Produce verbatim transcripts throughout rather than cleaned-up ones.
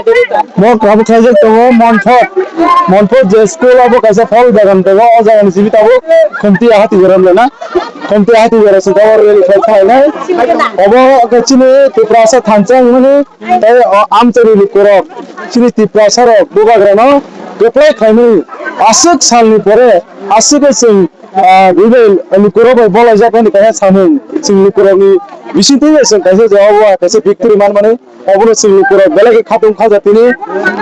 Bo tabuk khaijak tongo Montfort. Montfort je school abo kaisa phol bagan tongo, o jagani simi tabuk Khumti Hati Jora wngkha na. Khumti Hati Jora se tabuk rally khlai khlainai. Obo khe chini Tiprasa thansa wngmani tei o amchaini lukurok chini Tiprasa rok bubagrano kwplai khlaimani aswk salni pore aswk khe chwng, ah, lukurok bai bolaijak nani kaisa samung chwng lukurokni bisingtwi chwng kaisa jawabo kaisa victory manmani. Obono chwng lukurok belai khe khatung khaja tini,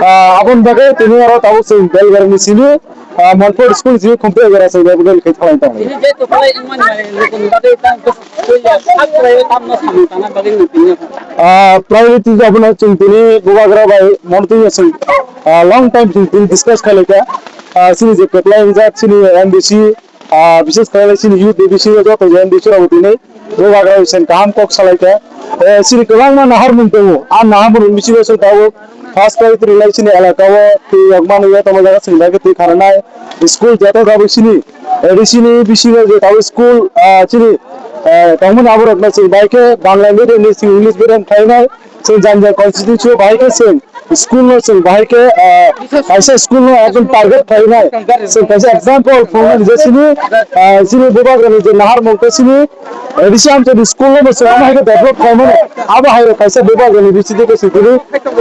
ah, aboni bagwi tini oro tabuk chwng Belgarini simi, ah, Montfort school simi Khumti Jora chwng rally khe thalai tong. Ini je to khalai wngmani rokoni bagwi tang kha priority tamo samung tangna bagwi nang tini. Ah, priority je abono chwng tini bubagra bai montwi chwng, ah, long time chwng tini discuss khlai kha. Ah, chini je kwplai wngjak chini M D C, ah, bises khe chini youth division o joto je M D C rok tini bubagra bai chwng kaham kok salai kha. Eh, chini kwbangma naharmung tongo. Ah, naharmung bisingo chwng tabuk first priority rwlai chini elaka o twi yokmani ya tamo jaga chwng bai khe twi kharnai. School joto tabuk chini A D C ni bisingo je tabuk school, ah, chini, eh, tongmani aborok no chwng bai khe Bangla medium ni chwng English medium khlainai. Chwng jang jang constituency o bahai khe chwng school no chwng bahai khe, ah, kaisa school no ekdom target khlainai. Chwng kaisa example phunuknani je chini, ah, chini bubagrani je naharmung khe chini, eh, A D C amchaini school no bo chwng bahai khe develop khlaimani. Abo hai rok kaisa bubagrani bisingtwi khe chwng tini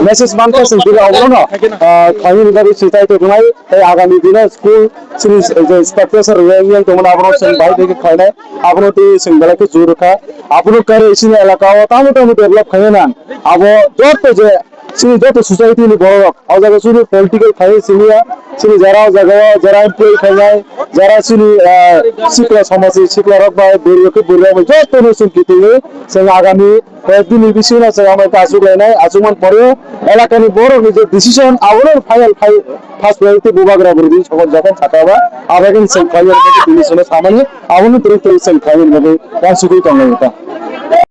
message mankha chwng tini obono, ah, khlaimani bagwi chwng tai tongkhnai. Tei agami dino school chini je structure rwui wng tongmani abono chwng bahai khe khlainai. Abono tei chwng belai khe jurukha. Abono kare chini elaka o tamo tamo develop khaina nang. Abo joto je chini joto society ni borok rok, o jaga chini political khlai simi ya, chini jara o jaga o jara employee khainai, jara chini, ah, sikla somaj ni sikla rok bai bwrwi rok khe bwrwi rok bai joto no chwng kitingwi chwng agami, eh, bini bisingo chwng amo khe achuk lainai, achuk man pore elaka ni borok ni je decision abono final khai first priority bubagra bwrwi sokol jokhon saka ba abagini chwng khlai ya bini sono samani abono direct chwng khlai ya bini wansugwi tonglai ta.